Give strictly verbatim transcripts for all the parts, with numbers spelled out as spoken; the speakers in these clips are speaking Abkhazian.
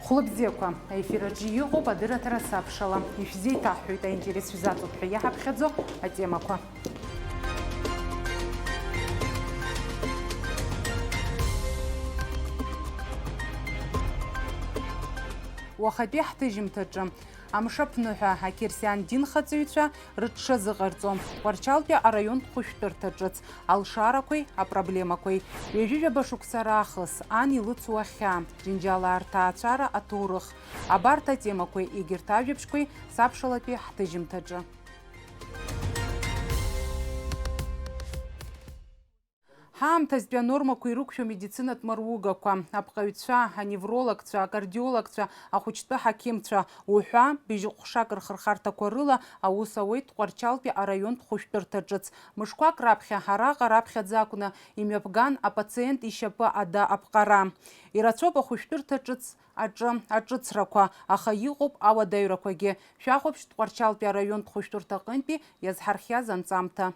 Хәлыбзиақәа, аефир аҿы иҟоуп адырраҭара Сабшала. Ишәзеиҭаҳҳәоит аинтерес шәзаҵоуп ҳәа иаҳаԥхьаӡо атемақәа. Уахатәи ҳҭыжьымҭаҿы. Амшаԥныҳәа, ақьырсиан динхаҵаҩцәа рыҽшазыҟарҵо, Тҟәарчалтәи араионтә хәышәтәырҭа ҿыц алшарақәеи апроблемақәеи. Ҩажәижәаба шықәса раахыс ан илыцу ахьаа, Џьынџьалаа рҭаацәара аҭоурых. Абарҭ атемақәеи егьырҭ ажәабжьқәеи Сабшалатәи ҳҭыжьымҭаҿы. Ҳаамҭазтәи анормақәа ирықәшәо медицинатә маругақәа, апҟаҩцәа, аневрологцәа, акардиологцәа, ахәыҷтәы ҳақьымцәа уҳәа, быжьҟәшак рхырхарҭақәа рыла аус ауеит Тҟәарчалтәи араионтә хәышәтәырҭа ҿыц. Мышқәак раԥхьа араҟа раԥхьаӡа акәны имҩаԥган апациент ишьапы ада аԥҟара. Ирацәоуп ахәышәтәырҭа ҿыц аҿы аҿыцрақәа, аха иҟоуп ауадаҩрақәагьы. Шәахәаԥшт Тҟәарчалтәи араионтә хәышәтәырҭаҟынтәи иазҳархиаз анҵамҭа.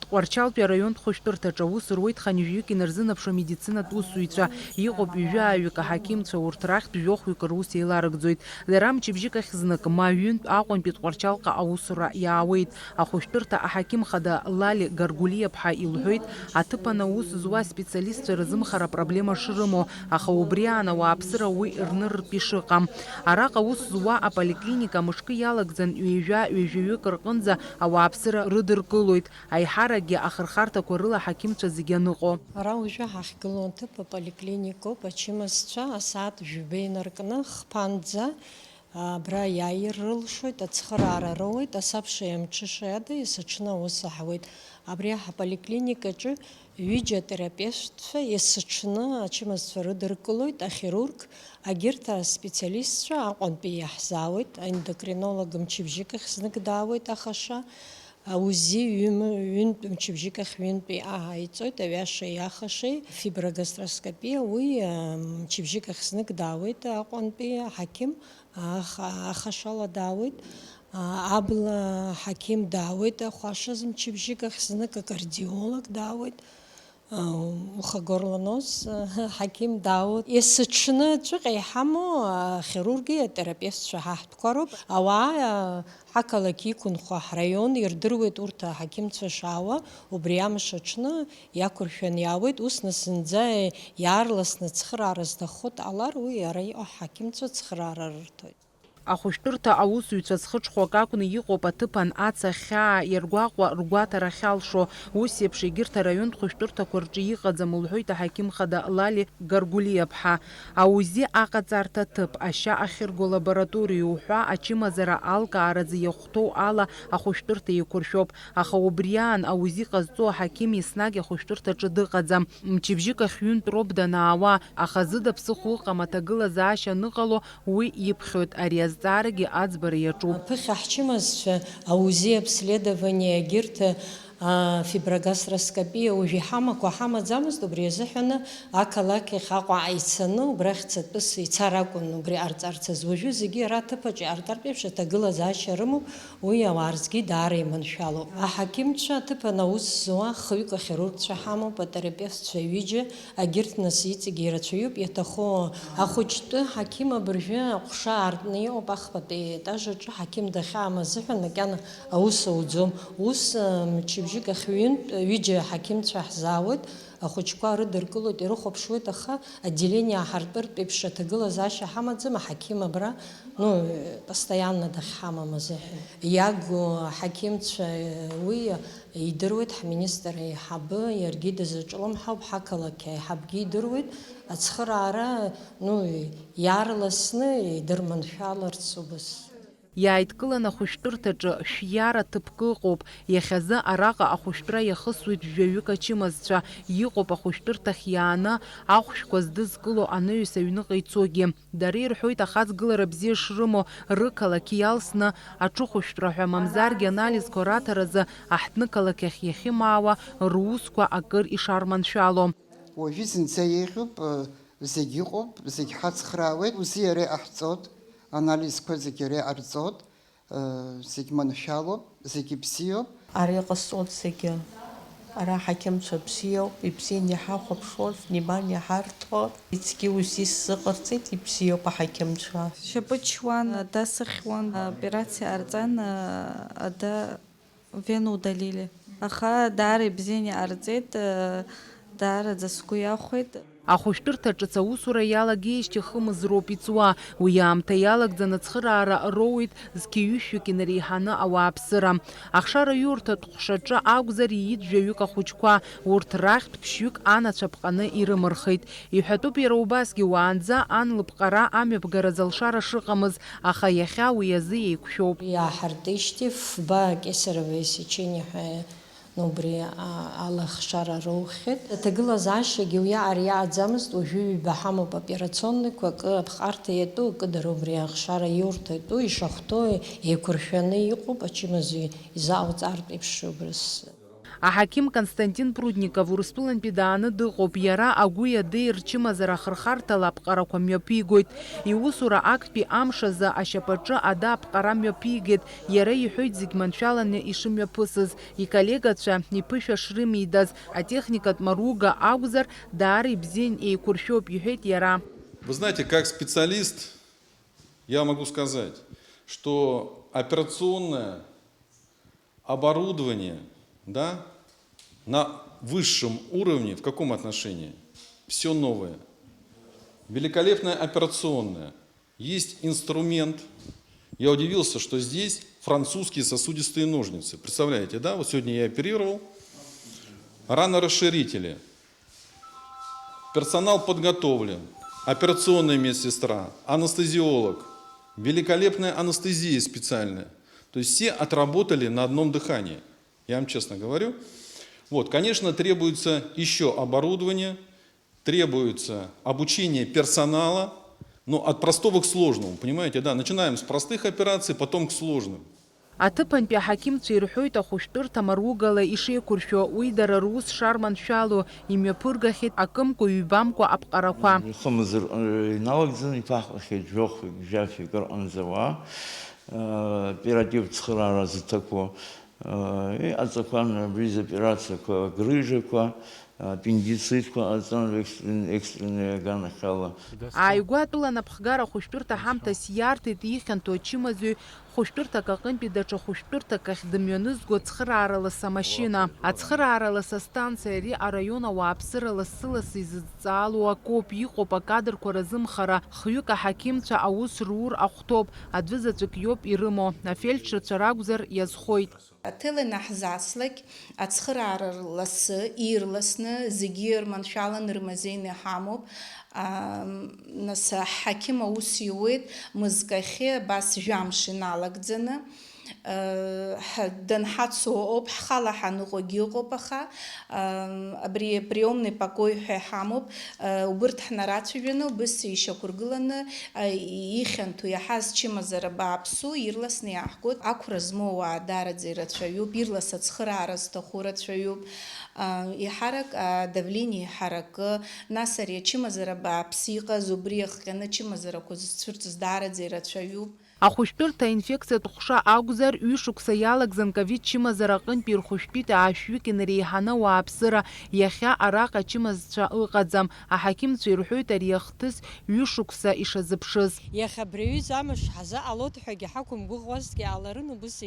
Тҟәарчалтәи араионтә хәышәтәырҭаҿы аус руеит хынҩажәаҩык инарзынаԥшуа медицинатә усзуҩцәа, иҟоуп ҩажәаҩык аҳақьымцәа, урҭ рахьтә жәохәҩык рус еиларыгӡоит. Лара мчыбжьык ахь знык, ма ҩынтә Аҟәантәи Тҟәарчалҟа аусура иаауеит. Ахәышәтәырҭа аҳақьым хада Лали Гаргәлиаԥҳа илҳәоит, аҭыԥан аус зуа аспециалистцәа рзымхара апроблема шрымоу, аха убри аан ауааԥсыра уи рнырыртә ишыҟам. Араҟа аус зуа аполиклиника мышкы иалагӡан ҩажәа-ҩажәаҩык рҟынӡа ауааԥсыра рыдыркылоит. Аиҳаракгьы ахырхарҭақәа рыла аҳақьымцәа зегьы аныҟоу. Ара уажәы ҳахьгылоу аҭыԥ аполиклиникоуп, ачымазцәа асааҭ жәба инаркны, хԥанӡа абра иааир рылшоит, ацхыраара роуеит, асабшеи амҽышеи ада есыҽны аус аҳауеит. Абри ҳаполиклиникаҿы ҩыџьа атерапевтцәа есыҽны ачымазцәа рыдыркылоит, ахирург, агьырҭ аспециалистцәа Аҟәантәи иаҳзаауеит, аендокринолог мчыбжьык ахь знык даауеит, ахаша. УЗИ ҩым-, ҩынтә мчыбжьык ахь ҩынтәи аҳ-, аиҵоит, аҩашеи ахашеи, фиброгастроскопиа, уи, а, мчыбжьык ахь знык даауеит Аҟәантәи аҳақьым, аха-, ахашала даауеит, а, абла ҳақьым даауеит, ахәашаз мчыбжьык ахь знык акардиолог даауеит. Ухагорланоз ҳақьым даауеит. Есыҽны ҵәыҟьа иҳамоу ахирурги атерапевтцәа ҳаҳтәқәа роуп. Ауаа ҳақалақь иқәынхо ҳраион ирдыруеит урҭ аҳақьымцәа шаауа, убри амш аҽны иақәыршәаны иаауеит, ус нас зынӡа иаарласны цхыраара зҭаххо дҟалар, уи ара иҟоу ҳақьымцәа цхыраара рырҭоит. Ахәышәтәырҭа аусзуҩцәа зхы-ҽхәак акәны иҟоуп аҭыԥан ацаҟьа иаргәаҟуа ргәаҭара ахьалшо. Ус еиԥш егьырҭ араионтә хәышәтәырҭақәа рҿы иҟаӡам, лҳәоит аҳақьым хада Лали Гаргәлиаԥҳа. АУЗИ аҟаҵарҭа ҭыԥ, ашьа ахьырго лабораториа уҳәа ачымазара алкааразы иахәҭоу ала ахәышәтәырҭа еиқәыршәоуп. Аха убри аан аУЗИ ҟазҵо аҳақьым еснагь ахәышәтәырҭаҿы дыҟаӡам. Мчыбжьык ахь ҩынтә роуп данаауа, аха зыда ԥсыхәа ыҟам аҭагылазаашьа аныҟало, уи иԥхьоит, ари азҵаарагьы аӡбара иаҿуп. Аԥыхьа ҳчымазцәа аУЗИ обследование егьырҭ, а, фиброгастроскопиа уажә иҳамақәа ҳамаӡамызт, убри азыҳәаны ақалақь ахь Аҟәа ицаны, убрахь цатәыс ицар акәын убри ҟарҵарц азы. Уажәы зегьы ара аҭыԥаҿ иҟарҵартә еиԥш аҭагылазаашьа рымоуп, уи ауаа рзгьы даара иманшәалоуп. Аҳақьымцәа аҭыԥан аус зуа хҩык ахирургцәа ҳамоуп, атерапевтцәа ҩыџьа, Агьырҭ нас иҵегьы ирацәаҩуп иаҭаху. Ахәыҷтәы ҳақьым абыржәы аҟәша аартны иҟоуп, ахԥатәи аетаж аҿы ҳақьым дахьаам азыҳәан макьана аус ауӡом. Ус, мчыбжьык ахь ҩынтә ҩыџьа ҳақьымцәа ҳзаауеит, ахәыҷқәа рыдыркылоит, ирыхәаԥшуеит, аха отделение ааҳартәыртә еиԥш аҭагылазаашьа ҳамаӡам, аҳақьым абра, ну, постоянно дахьҳамам азыҳәан. Иагу аҳақьымцәа уи Идыруеит ҳминистр аиҳабы, иаргьы дазыҿлымҳауп, ҳақалақь аиҳабгьы идыруеит, ацхыраара, ну, иаарласны идырманшәаларц убас. Иааидкылан ахәышәтәырҭаҿы шәиара ҭыԥк ыҟоуп. Иахьазы араҟа ахәышәтәра иахысуеит жәаҩык ачымазцәа, иҟоуп ахәышәтәырҭахь иааны ахәшәқәа здызкыло анаҩс аҩныҟа ицогьы. Дара ирҳәоит ахаҵгылара бзиа шрымоу, рықалақь иалсны аҽыхәышәтәра ҳәа, мамзаргьы анализқәа раҭаразы аҳҭнықалақь ахь иахьымаауа русқәа акыр ишарманшәало. Уажәы зынӡа еиӷьуп, зегь ыҟоуп, зегь ҳацхраауеит, узы иара иҟаҳҵоит, анализқәа зегь иара иҟарҵоит. Зегь маншәалоуп, зегь бзиоуп. Ари ҟасҵоит зегьы. Ара аҳақьымцәа бзиоуп, ибзианы иҳахәаԥшуан, внимание ҳарҭон. Ицгьы ус исзыҟарҵеит, ибзиоуп аҳақьымцәа. Шьапы чуан, дасыхьуан, операциа ҟарҵан, ада вену удалили. Аха даара ибзианы иҟарҵеит, даараӡа сгәы иахәеит. Ахәышәтәырҭа ҿыц аусура иалагеижьҭеи хымз роуп иҵуа. Уи аамҭа иалагӡаны ацхыраара роуеит зқьи ҩышәҩык инареиҳаны ауааԥсыра. Ахшараиурҭатә ҟәшаҿы акәзар, иит жәаҩык ахәыҷқәа, урҭ рахьтә ԥшьҩык анацәа ԥҟаны ирымырхит. Иҳәатәуп иара убасгьы уаанӡа ан лыԥҟара амҩаԥгаразы алшара шыҟамыз, аха иахьа уи азы еиқәшәоуп. Иааҳартижьҭеи фба кесарево сечение ҳәа Ну, убри, а, ала ахшара роухьеит. Аҭагылазаашьагьы уиаҟара иааӡамызт, уажәы ҩба ҳамоуп операционныйқәа, акы аԥҟарҭа иатәу, акы дара убри ахшара иурҭа иатәу, ишахәҭоу еиқәыршәаны иҟоуп, ачымазаҩ изаауҵартә еиԥш убрыс. Аҳақьым Константин Прудников Урыстәылантәи дааны дыҟоуп. Иара агәи адеи рчымазара ахырхарҭала аԥҟарақәа мҩаԥигоит. Иусура актәи амш азы ашьапаҿы ада аԥҟара мҩаԥигеит. Иара иҳәоит зегь маншәаланы ишымҩаԥысыз. Иколлегацәа иԥышәа шрымидаз, атехникатә маруга акәзар, даара ибзиан еиқәыршәоуп, иҳәеит иара. Вы знаете, как специалист, я могу сказать, что операционное оборудование, да, на высшем уровне, в каком отношении? Все новое. Великолепная операционная. Есть инструмент. Я удивился, что здесь французские сосудистые ножницы. Представляете, да? Вот сегодня я оперировал. Ранорасширители. Персонал подготовлен. Операционная медсестра, анестезиолог. Великолепная анестезия специальная. То есть все отработали на одном дыхании. Я вам честно говорю. Вот, конечно, требуется еще оборудование. Требуется обучение персонала, ну, от простого к сложному, понимаете, да, начинаем с простых операций, потом к сложным. Аҭыԥантәи аҳақьымцәа ирҳәоит ахәышәтәырҭа маругала ишеиқәыршәо, уи дара рус шарманшәало, имҩаԥыргахьеит акымкәа-ҩбамкәа аԥҟарақәа. Ихымыз р-, иналагӡаны иҭаҳҟахьеит жәохәҩык, жәафҩык рҟынӡа уа, э, оперативтә цхыраара зҭақәоу. Иҟаҵақәан абри зоперациақәа, грыжақәа, аппендицитқәа ҟаҵан, экстрен-, экстренный аганахьала. Ааигәа атәыла анапхгара ахәышәтәырҭа ҳамҭас иарҭеит ихьанҭоу ачымазаҩ, хәышәтәырҭак аҟынтәи даҽа хәышәтәырҭак ахь дымҩанызго ацхыраара ласы амашьына. Ацхыраара ласы астанциа ари араион ауааԥсыра лассы-лассы изыдҵаало акоуп, иҟоуп акадрқәа разымхара, хҩык аҳақьымцәа аус рур ахәҭоуп, аӡәы заҵәык иоуп ирымоу, афельдшерцәа ракәзар иазхоит. Аҭел ианаҳзаслак, ацхыраара ласы, ирласны, зегьы рманшәалан, рмазеины иҳамоуп. Ам, нас, аҳақьым аус иуеит, мызкахьы абас жәамш иналагӡаны, э, ҳ-, данҳацу ыҟоуп, ҳхала ҳаныҟоугьы ыҟоуп, аха, ам, абри приёмный покой ҳәа иҳамоуп, э, убырҭ ҳнарацәажәаны, убыс ишьақәыргыланы, а, ихьанҭоу иаҳаз чымазара бааԥсу ирласны иааҳгоит. Ақәра змоу ауаа даараӡа ирацәаҩуп, ирлас ацхыраара зҭаху рацәаҩуп. А, еиҳарак адавление еиҳаракы, нас ари ачымазара бааԥс иҟаз, убри иахҟьаны ачымазарақәа зызцәырҵыз даараӡа ирацәаҩуп. Ахәышәтәырҭа аинфекциатә ҟәша акәзар, ҩышықәса иалагӡан ковид чымазара аҟынтәи рхәышәтәыҩ аашәҩык инареиҳаны ауааԥсыра, иахьа араҟа ачымазцәа ыҟаӡам. Аҳақьымцәа ирҳәоит ари ахҭыс ҩышықәса ишазыԥшыз. Иахьа абри аҩыза амш ҳазыҟалоит ҳәагьы ҳақәымгәыӷуазҭгьы ҟаларын, убыс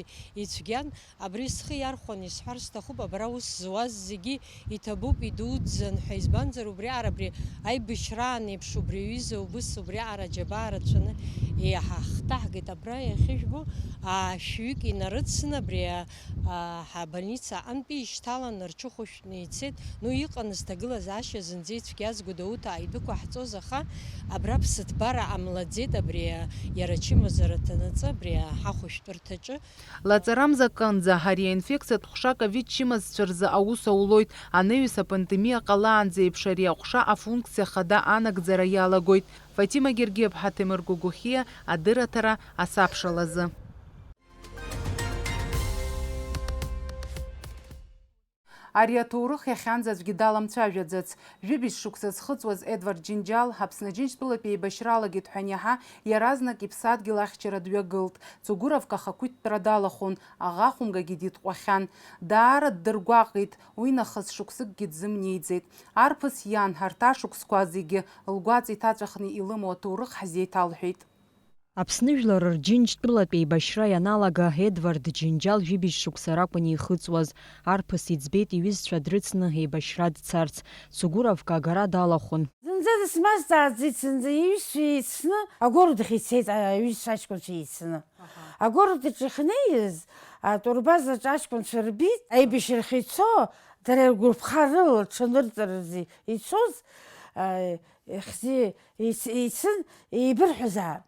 ицәгьан. Абри схы иархәаны исҳәар сҭахуп, абра аус зуаз зегьы иҭабуп, идуӡӡан ҳәа, избанзар, убриаҟара абри аибашьраан еиԥш убри аҩыза убыс убриаҟара аџьабаа рацәаны еиҳа ҳхҭаҳгеит. Абра иахьыжәбо, аа, шәҩык инарыцны абри, аа, ҳабольница аҟынтәи ишьҭаланы рҽыхәышәтәны ицеит. Ну, иҟан зҭагылазаашьа зынӡа ицәгьаз Гәдоуҭа ааидәықәаҳҵоз, аха абра ԥсыҭбара ҟамлаӡеит, абри, иара ачымазара ҭанаҵы, абри ҳахәышәтәырҭаҿы. Лаҵарамза аҟынӡа ари аинфекциатә ҟәша ковид чымазцәа рзы аус аулоит. Анаҩс апандемиа ҟалаанӡа еиԥш ари аҟәша афункциа хада анагӡара иалагоит. Фатима Гергиаԥҳа, Ҭемыр Гогохиа, адырраҭара асабшалазы. Ари аҭоурых иахьанӡа аӡәгьы даламцәажәаӡац. Жәибжь шықәса зхыҵуаз Едвард Џьынџьал Аԥсны Аџьынџьтәылатәи еибашьралагеит ҳәа аниаҳа, иаразнак иԥсадгьыл ахьчара дҩагылт. Цугуровка ахақәиҭтәра далахәын, аӷа хәымгагьы дитҟәахьан. Даара ддыргәаҟит, уи нахыс шықәсыкгьы дзымнеиӡеит. Арԥыс иан арҭ ашықәсқәа зегьы лгәаҵа иҭаҵәахны илымоу аҭоурых ҳзеиҭалҳәеит. Аԥсны жәлар рџьынџьтәылатә еибашьра ианалага, Едвард Џьынџьал жәибжь шықәса ракәын ихыҵуаз. Арԥыс иӡбеит иҩызцәа дрыцны еибашьра дцарц. Цугуровка агара далахәын. Зынӡа дысмазҵааӡеит, зынӡа иҩызцәа еицны, агородахь ицеит, аҩызцәа аҷкәынцәа еицны. Агород аҿы иахьнеиз, атурбазаҿ аҷкәынцәа рбеит, аибашьрахь ицо, дара ргәарԥхарыла рҽанырҵаразы ицоз, а, хьӡы Еиц-, еицын, еибырҳәозаап.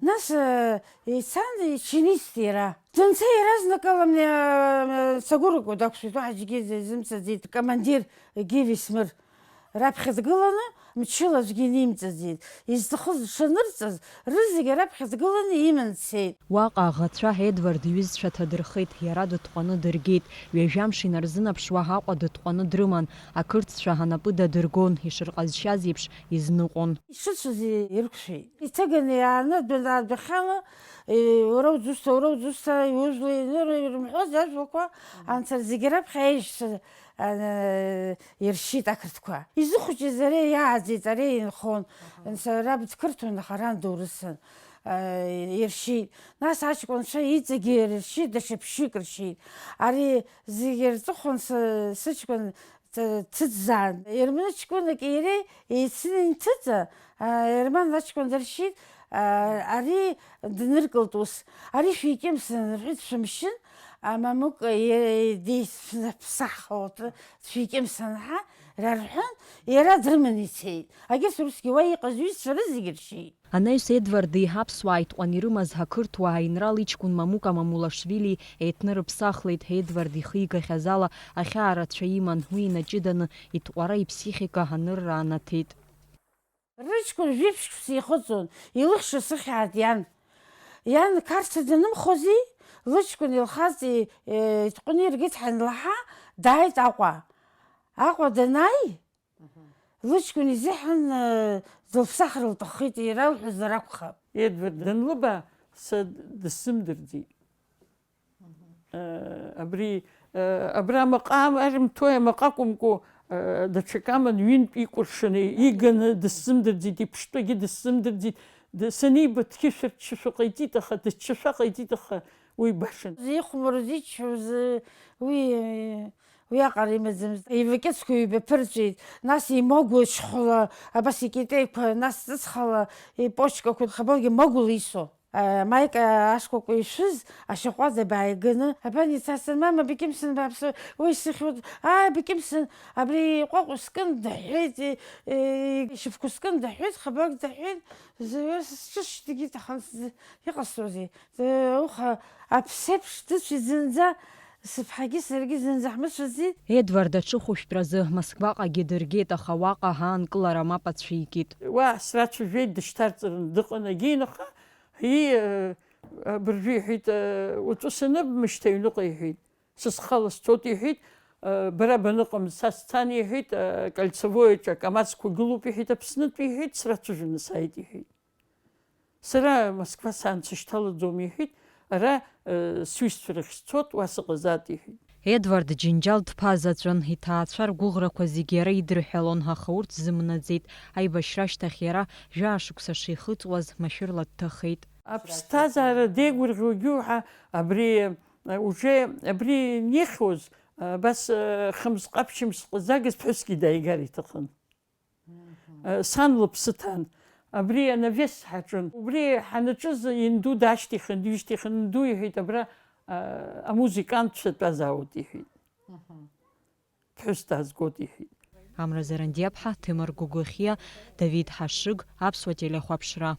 Нас, э, ицан, ичинист иара. Дынца иаразнакала, э, Сагуракуа дақәшәеит, уаҳа аӡәгьы дизымҵаӡеит, командир Гиви Смыр. Раԥхьа дгыланы, мчыла аӡәгьы инимҵаӡеит. Изҭахыз дшанырҵаз, рызегьы раԥхьа дгыланы иман дцеит. Уаҟа аӷацәа Едвард иҩызцәа ҭадырхеит, иара дытҟәаны дыргеит. Ҩажәа мш инарзынаԥшуа Аҟәа дытҟәаны дрыман, ақырҭцәа анапы дадыргон, ишырҟазшьаз еиԥш, изныҟәон. Ишыцәаз ирықәшәеит. Иҭыганы иааны адәы-, адәахьала, е, уара уӡусҭа, уара уӡусҭа, иужәла, иныры ирымҳәоз ажәлақәа, анцәа зегьы раԥхьа аишьцәа, а, иршьит ақырҭқәа. Изыхәыҷыз ари иааӡеит, ари инхон. Анцәа раб дқырҭуан, аха ран доурысын, а, иршьит. Нас аҷкәынцәа иҵегьы иршьит, даҽа ԥшьҩык ршьит. Ари зегьы рҵыхәан сы-, сыҷкәын ҭ-, ҭыҵзаан. Ерман ҷкәынак иареи еицны инҭыҵа, а, Ерман аҷкәын дыршьит, а, ари дныркылт ус. Ари шәикьымсын, рҳәеит, шәымшьын, а, мамук, е-, дисԥсахуеит, шәикьымсын ҳәа рарҳәан, иара дрыманы ицеит. Агьырҭ русгьы уа иҟаз ҩызцәа рызегьы ршьит. Анаҩс Едварди аԥсуаа итҟәан ирымаз ақырҭуа аинрал иҷкәын Мамука Мамулашвили еиҭнырыԥсахлеит. Едвард ихы игахьаз ала ахьаа рацәа иман, уи инаҷыданы итҟәара иԥсихика анырра анаҭеит. Рыҷкәын жәиԥшь шықәса ихыҵуан, илыхьша сыхьаат иан. Иан Қарҭ данымхози, лыҷкәын илхаҵи, е, итҟәаны иргеит ҳанлаҳа, дааит Аҟәа. Аҟәа данааи, лыҷкәын изыҳәан, э, дылԥсахыр лҭаххеит, иралҳәозар акәхап. Едвард данлыбаа, са дысзымдырӡеит. Э, абри, э, абра амаҟа ам-, арымҭои амаҟа акәымкәа, э, даҽак аман, ҩынтә икәыршаны иганы дысзымдырӡеит, иԥштәагьы дысзымдырӡеит. Д-, саниба, дқьышәырччашәа ҟаиҵеит, аха дыччашәа ҟаиҵеит, аха уи башан. Ихәмару зиччоз, уи, уиаҟара имаӡамызт. Ивакьыцқәа ҩба ԥырҵәеит, нас имагә шьхәла, абас икьатеиқәа, нас ҵысхала, ипочкақәа, хабаргьы магәла исо. А, маика ашкәакәа ишәыз, ашьаҟәаӡа бааиганы, абан ицацын, мама, быкьымсын бааԥсы, уи сыхьуеит, аа, быкьымсын, абри иҟәаҟәа скын, дыҳәҳәеит, и-, и-, ишьапқәа скын, дыҳәҳәеит, хабарк дыҳәҳәеит, зы-, сҿы сшьҭагьы иҭахын, сзы-, иҟасҵозеи? Уха аԥсеиԥш дыцәеит зынӡа, сыԥҳагьы саргьы зынӡа ҳмыцәаӡеит. Едвард аҽыхәышәтәразы Москваҟагьы дыргеит, аха уаҟа аанкылара мап ацәикит. Уа срацәажәеит, дышьҭарҵараны дыҟан, агьинаха, ии, абыржәы иҳәеит, уаҵәы саныбмышьҭ аҩныҟа, иҳәеит, сысхала сцоит, иҳәеит, бара баныҟам, са сцан, иҳәеит, кольцевоиаҿ акамазқәа гылоуп, иҳәеит, Аԥснытә, иҳәеит, срацәажәаны сааит, иҳәеит. Сара Москва саан сышьҭалаӡом, иҳәит, ара, э, сҩызцәа рахь сцот, уа сыҟазаат, иҳәит. Едвард Џьынџьал дԥа заҵәын, иҭаацәа ргәыӷрақәа зегьы иара идырҳәалон, аха урҭ зымнаӡеит. Аибашьра ашьҭахь иара, жәаа шықәса шихыҵуаз, машәырла дҭахеит. Аԥсҭазаара деигәырӷьогьы уҳәа, абри, э, уже, абри нихьуаз, э, абас, э, хымз ҟаԥшьымз ҟазагаз ԥҳәысгьы дааигар иҭахын. Э, сан лыԥсы ҭан. Абри анавес ҳаҿын. Убри ҳанаҿыз инду дашьҭихын, дҩышьҭихын, нду, иҳәеит, абра, э, амузыкантцәа тәазаауеит, иҳәеит. Ԥҳәыс даазгоит, иҳәеит. Амра Зарандиаԥҳа, Ҭемыр Гәыгәыхьиа, Давид Ҳашыг, Аԥсуа телехәаԥшра.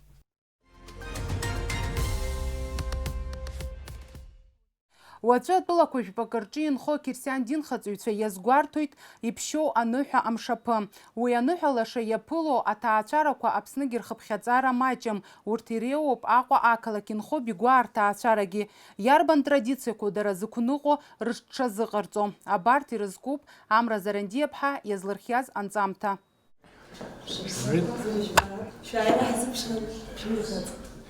Уаҵәы атәылақәа жәпакы рҿы инхо ақьырсиан динхаҵаҩцәа иазгәарҭоит иԥшьоу аныҳәа амшаԥы. Уи аныҳәа лаша иаԥыло аҭаацәарақәа Аԥсныгьы рхыԥхьаӡара маҷым. Урҭ иреиуоуп Аҟәа ақалақь инхо Бигәаа рҭаацәарагьы. Иарбан традициақәоу дара зықәныҟәо, рыҽҽазыҟарҵо? Абарҭ ирызкуп Амра Зарандиаԥҳа иазлырхиаз анҵамҭа.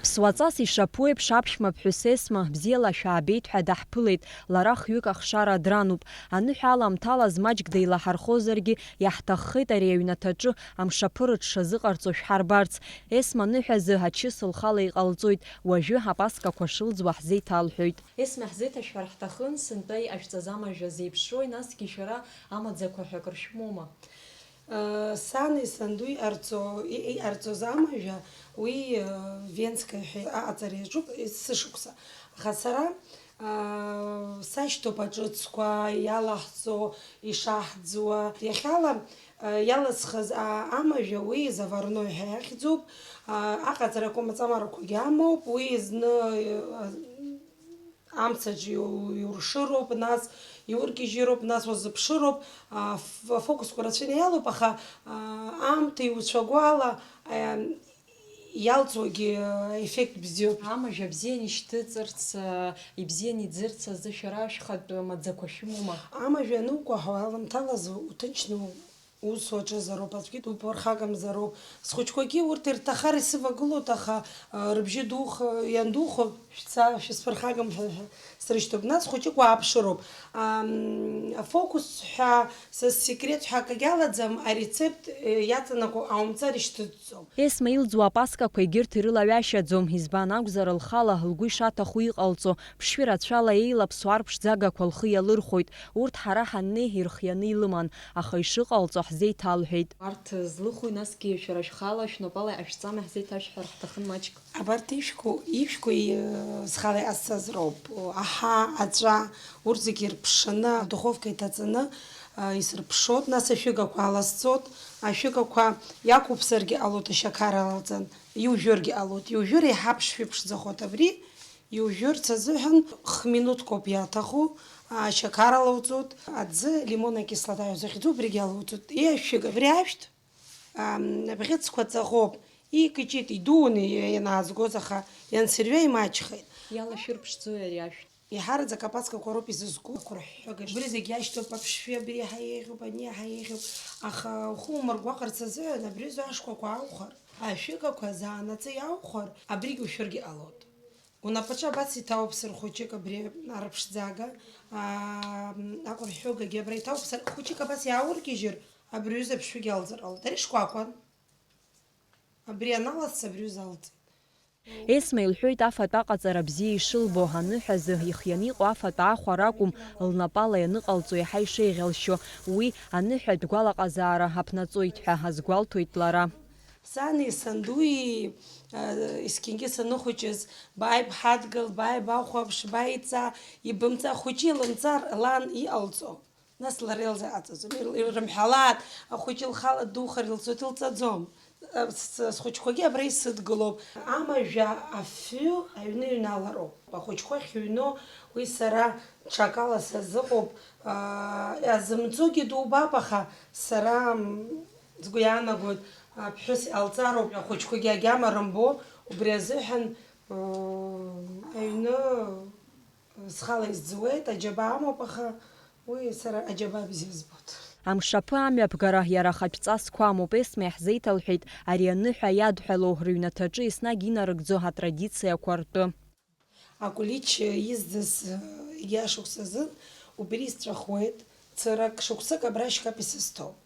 Ԥсуаҵас ишаԥу еиԥш аԥшәма ԥҳәыс Есма бзиала шәаабеит ҳәа даҳԥылеит, лара хҩык ахшара дрануп. Аныҳәа аламҭалаз маҷк деилаҳархозаргьы, иаҳҭаххеит ари аҩнаҭаҿы амшаԥы рыҽшазыҟарҵо шәҳарбарц. Есма аныҳәазы ачыс лхала иҟалҵоит, уажәы апаскақәа шылӡуа ҳзеиҭалҳәоит. Есма, ҳзеиҭашәҳәар ҳҭахын, сынтәа иҟашәҵаз амажәа зеиԥшрои, насгьы шәара амаӡақәа ҳәа акыр шәымоума? Сани сандуи иҟарҵо, и-, иҟарҵоз амажәа, уи, э, Венскаҩ ҳәа аҟаҵара иаҿуп, сышықәса. Аха сара, а, сашьҭоуп аҿыцқәа иалаҳҵо, ишаҳӡуа. Иахьала, а, иалысхыз, а, амажәа, уи заварной ҳәа иахьӡуп. А, аҟаҵарақәа маҵамарақәагьы амоуп, уи зны, а, амцаҿ иу-, иуршыроуп, нас иургьежьыроуп, нас уазыԥшыроуп, а, ф-, афокусқәа рацәаны иалоуп, аха, а, аамҭа иуцәагәала, а, иалҵуагьы, а, еффект бзиоуп. Амажә абзиан ишьҭыҵырц, а, ибзиан иӡырц азы шәара шәхатә маӡақәа шәымоума? Амажә анукәаҳауа аламҭалазы уҭынчны у-, Ус уаҿызароуп, аӡәгьы дуԥырхагамзароуп. Схәыҷқәагьы урҭ ирҭахар исывагылоит, аха, а, рыбжьы дух-, иандухо, шәца, шәысԥырхагам ҳәа, ҳәа срышьҭоуп. Нас хәыҷык уааԥшыроуп. Ам, афокус ҳәа, са ссекрет ҳәа акагьы алаӡам, арецепт, э, иаҵанакуа аумҵар ишьҭыҵӡом. Есма илӡуа апаскақәа егьырҭ ирылаҩашьаӡом, избан акәзар, лхала лгәы ишаҭаху иҟалҵо, ԥшшәы рацәала еилаԥсоу арԥшӡагақәа лхы иалырхәоит. Урҭ ҳара ҳаннеи ирхианы илыман, аха ишыҟалҵо ҳзеиҭалҳәеит. Арҭ злыхәи, насгьы шәара шәхала шәнапала иҟашәҵама, ҳзеиҭашәҳәар ҳҭахын маҷк. Абарҭ ишәқәу, ишәқәеи, э, схала иҟасҵаз роуп. Аҳа, аҵәа, урҭ зегьы ирԥшаны, адуховка иҭаҵаны, э, исырԥшоит, нас ашәыгақәа аласҵоит, ашәыгақәа иақәыԥсаргьы ҟалоит, ашьақар алалҵан, иужәыргьы ҟалоит, иужәыр еиҳа ԥшшәы иԥшӡахоит абри. Иужәырц азыҳәан х-минуҭқәоуп иаҭаху, ашьақар алоуҵоит, аӡы, лимонная кислота ҳәа захьӡу, убригьы алоуҵоит. Иашәшәыга, абри ашәҭ, ам, абӷьыцқәа ҵаӷоуп, икыҷит, идууны ианаазгоз, аха иансырҩа имаҷхеит. Иалашәырԥшӡои ари ашәҭ? Еиҳараӡак апаскақәа роуп изызку, ақәырҳәҳәыга. Убри зегь иашьҭоуп, аԥшшәы абри иаҳа еиӷьуп, ани иаҳа еиӷьуп, аха ухы умыргәаҟырц азыҳәан абри азы ашкәакәа аухар, ашәыгақәа заанаҵы иаухар, абригь ушәыргьы ҟалоит. Унапаҿы абас иҭаауп сыр хәыҷык абри арыԥшӡага, аа, аҟырҳәыгагьы абра иҭаауп сыр хәыҷык абас иааургьежьыр, абри аҩыза аԥшшәыгьы алҵыр ҟалоит. Ари шкәакәан. Абри аналасҵ, абри аҩыза алҵит. Есма илҳәоит афатә аҟаҵара бзиа ишылбо, аныҳәазы ихианы иҟоу афатә аахәар акәым, лнапала ианыҟалҵо иаҳа ишеиӷьалшьо, уи аныҳәатә гәалаҟазаара аԥнаҵоит ҳәа азгәалҭоит лара. Сани сандуи, а, есқьынгьы саныхәыҷыз, бааи бҳадгыл, бааи бахәаԥш, бааи ҵа, ибымҵа, ахәыҷы илымҵар лан иҟалҵо. Нас лара илзыҟаҵаӡом, ил-, ирымҳәалааит, ахәыҷы лхала ддухар илцоит, илҵаӡом. С-, схәыҷқәагьы абра исыдгылоуп. Амажәа афҩы аҩны иҩналароуп. Ахәыҷқәа ахьыҩноу уи сара ҽакала сазыҟоуп. Аа, иазымҵогьы дубап, аха сара, м, сгәы иаанагоит, аԥҳәыс иҟалҵароуп. Ахәыҷқәагьы агьама рымбо, убри азыҳәан, м, аҩны схала исӡуеит, аџьабаа амоуп, аха уи сара аџьабаа бзиа збоит. Амшаԥы амҩаԥгара иара ахатә ҵасқәа амоуп, Есма иаҳзеиҭалҳәеит, ари аныҳәа иадҳәалоу рыҩнаҭаҿы еснагь инарыгӡо атрадициақәа ртәы. Акулич изӡыз, егьи ашықәс азын убри сҵәахуеит, цырак шықәсык абра шьхап исызҭоуп.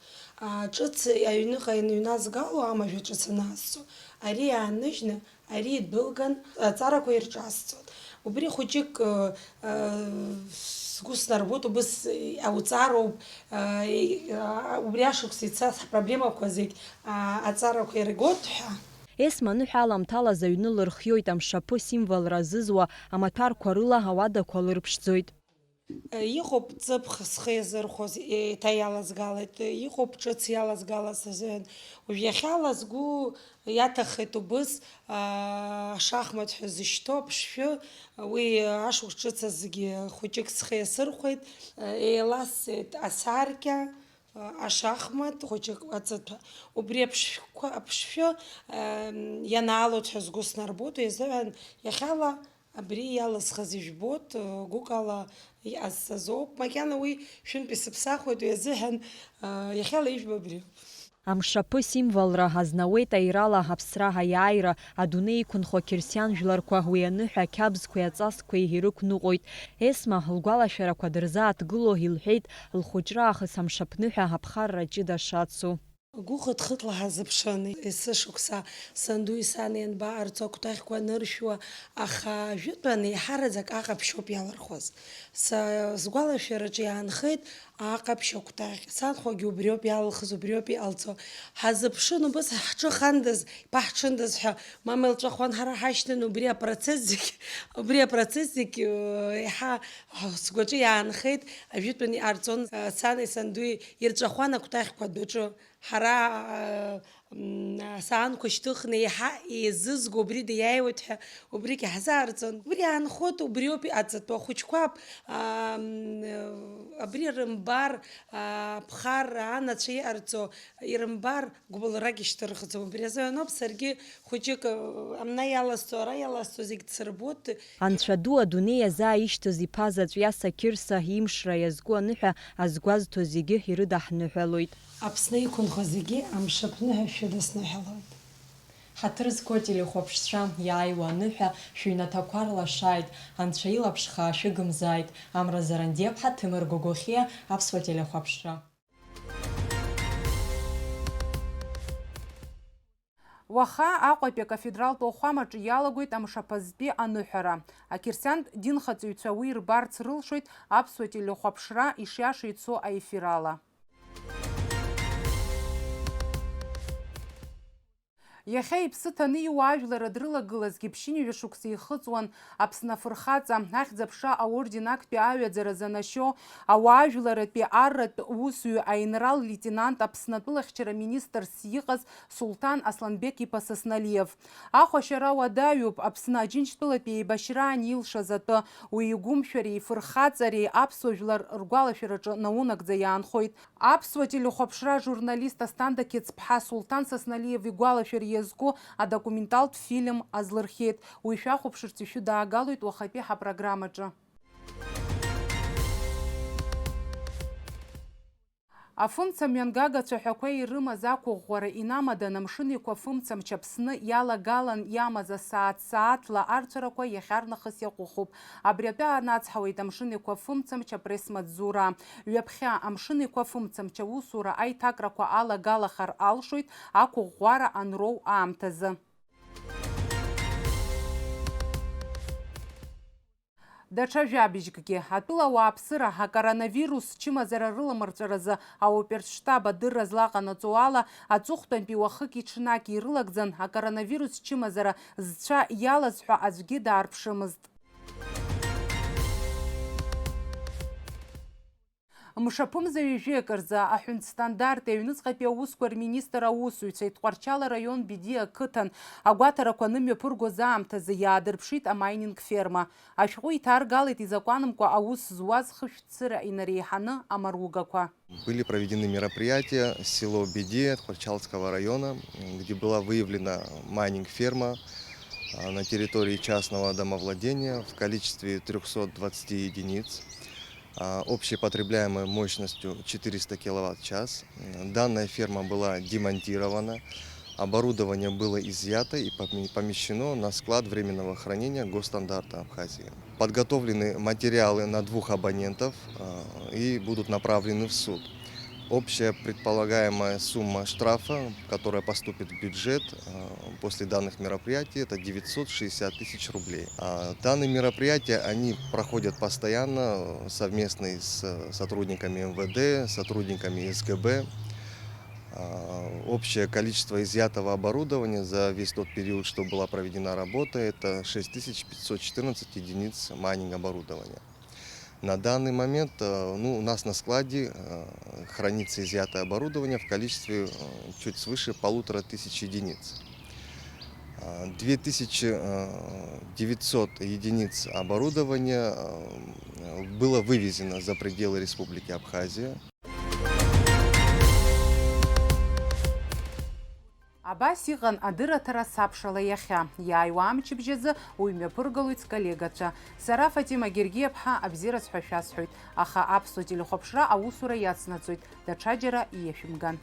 А, ҿыц аҩныҟа ианыҩназгало, амажәа ҿыц аназҵо, ари ааныжьны, ари идәылган, аҵарақәа ирҿасҵоит. Убри хәыҷык, э, э, сгәы снарбоит, убыс ауҵароуп, э, э, убри ашықәс ицаз ҳпроблемақәа зегь, а, аҵарақәа иргоит ҳәа. Есма аныҳәа аламҭалаз аҩны лырхиоит, амшаԥы символра азызуа амаҭәарқәа рыла ауадақәа лырԥшӡоит. Иҟоуп ҵыԥх схы иазырхәоз, еиҭа иалазгалеит, иҟоуп ҿыц иалазгалаз азыҳәан. Уажә иахьала сгәы иаҭаххеит убыс, аа, ашахмат ҳәа зышьҭоу аԥшшәы, уи ашықәс ҿыц азгьы хәыҷык схы иасырхәеит, еиласҵеит асаркьа, ашахмат хәыҷык аҵыҭәа. Убри аԥшшәқәа, аԥшшәы, ианаалоит ҳәа сгәы снарбоит, уи азыҳәан иахьала абри иалысхыз ижәбоит, гәыкала иҟазҵаз ауп. Макьана уи шәынтә исыԥсахуеит, уи азыҳәан, иахьала ижәбо абриоуп. Амшаԥы символра азнауеит аирала аԥсра аиааира, адунеи иқәынхо ақьырсиан жәларқәа уи аныҳәа ақьабзқәеи аҵасқәеи ирықәныҟәоит. Есма лгәалашәарақәа дырзааҭгыло илҳәеит, лхәыҷра аахыс амшаԥныҳәа аԥхарра ҷыда шацу. Гәыхыҭ-хыҭла ҳазыԥшын, есышықәса сандуи сани анбаҟарҵо акәтаӷьқәа аныршәуа, аха ажәытәан еиҳараӡак аҟаԥшьоуп иалырхуаз. Са сгәалашәараҿы иаанхеит аҟаԥшь акәтаӷь. Санхәагьы убриоуп иалылхыз, убриоуп иҟалҵо. Ҳазыԥшын убыс ҳҿы хандаз, иԥаҳҽындаз ҳәа, мама илҵәахуан, ҳара ҳашьҭан убри апроцесс зегь, убри апроцесс зегь, э, еиҳа сгәаҿы иаанхеит, ажәытәан иҟарҵон, э, сани сандуи ирҵәахуан акәтаӷьқәа адәаҿы. Ҳара, э, м, асаанқәа шьҭыхны еиҳа еизызго убри даиааиуеит ҳәа убригь ҳзаарҵон. Убри аанхоит, убриоуп иҟаҵатәу ахәыҷқәа, ам, э, абри рымбар, а, аԥхарра анацәа иҟарҵо ирымбар, гәыбылрак ишьҭырхӡом. Убри азыҳәаноуп саргьы хәыҷык, э, амна иаласҵо, ара иаласҵо зегь дсырбоит. Анцәа ду адунеи иазааишьҭыз иԥа заҵә иаса Қьырса имшра иазку аныҳәа азгәазҭо зегьы ирыдаҳныҳәалоит. Аԥсны иқәынхо зегьы амшаԥныҳәа шәыдысныҳәалоит. Ҳаҭыр зқәу ателехәаԥшцәа, иааиуа аныҳәа шәыҩнаҭақәа рлашааит, Анцәа илаԥш хаа шәыгымзааит, Амра Зарандиаԥҳа, Ҭемыр Гогохиа, Аԥсуа телехәаԥшцәа. Уаха Аҟәатәи акафедралтә уахәамаҿы иалагоит амшаԥазтәи аныҳәара. Ақьырсиантә динхаҵаҩцәа уи рбарц рылшоит аԥсуа телехәаԥшра ишиаша ицо аефирала. Иахьа иԥсы ҭаны иуаажәлар дрылагылазгьы ԥшьынҩажәа шықәса ихыҵуан Аԥсны афырхаҵа, Ахьӡ-аԥша аорден актәи аҩаӡара занашьо, ауаажәларратәи арратә усзуҩ аинрал-леитенант, Аԥсны атәылахьчара министрс иҟаз Сулҭан Асланбеқ-иԥа Сасналиев. Ахәашьара уадаҩуп, Аԥсны Аџьынџьтәылатәи еибашьраан илшаз атәы, уи игәымшәареи ифырхаҵареи аԥсуа жәлар ргәалашәараҿы наунагӡа иаанхоит. Аԥсуа телехәаԥшра ажурналист Асҭанда Қьецԥҳа Сулҭан Сасналиев игәалашәара иазку адокументалтә фильм азлырхиеит. Уи шәахәаԥшырц ишәыдаагалоит уахатәи ҳапрограммаҿы. Афымца мҩангага цәаҳәақәа ирымаз ақәыӷәӷәара инамаданы Амшын Еиқәа фымцамч Аԥсны иалагалан иамаз асааҭ-сааҭла арцәарақәа иахьарнахыс иаҟәыхуп. Абри атәы анацҳауеит Амшын Еиқәа фымцамч апресс-маҵзура. Ҩаԥхьа Амшын Еиқәа фымцамч аусура аиҭакрақәа алагалахар алшоит ақәыӷәӷәара анроу аамҭазы. Даҽа жәабжькгьы, атәыла ауааԥсыра акоронавирус чымазара рыламырҵәаразы аопертә штаб адырра злаҟанаҵо ала, аҵыхәтәантәи уахыки-ҽнаки ирылагӡан акоронавирус чымазара зцәа иалаз ҳәа аӡәгьы даарԥшымызт. Мшаԥымза ҩажәи акы рзы аҳәынҭ стандарти аҩныҵҟатәи аусқәа рминистр аусзуҩцәеи Тҟәарчал араион Бедиа ақыҭан агәаҭарақәа анымҩаԥыргоз аамҭазы иаадырԥшит амайнинг ферма. Ашәҟәы иҭаргалеит изакәанымкәа аус зуаз хышәҭ цыра инареиҳаны амаругақәа. Были проведены мероприятия, село Бедиа Тхварчалского района, где была выявлена майнинг-ферма, а, на территории частного домовладения в количестве трёхсот двадцати единиц, а, общей потребляемой мощностью четыреста киловатт-час. М, данная ферма была демонтирована, оборудование было изъято и поме-, помещено на склад временного хранения Госстандарта Абхазии. Подготовлены материалы на двух абонентов, а, и будут направлены в суд. Общая предполагаемая сумма штрафа, которая поступит в бюджет, а, после данных мероприятий, это девятьсот шестьдесят тысяч рублей. А, данные мероприятия, они проходят постоянно, э, совместно с сотрудниками М В Д, сотрудниками С Г Б. А, общее количество изъятого оборудования за весь тот период, что была проведена работа, это шесть тысяч пятьсот четырнадцать единиц майнинг оборудования. На данный момент э, ну, у нас на складе э, хранится изъятое оборудование в количестве э, чуть свыше полутора тысяч единиц. Две тысячи девятьсот единиц оборудования было вывезено за пределы Республики Абхазия. Абас иҟан адырраҭара Сабшала иахьа. Иааиуа амчыбжь азы уи мҩаԥыргалоит сколлегацәа. Сара Фатима Гергиаԥҳа абзиараз ҳәа шәасҳәоит, аха аԥсуа телехәаԥшра аусура иацнаҵоит, даҽаџьара ииашәымган.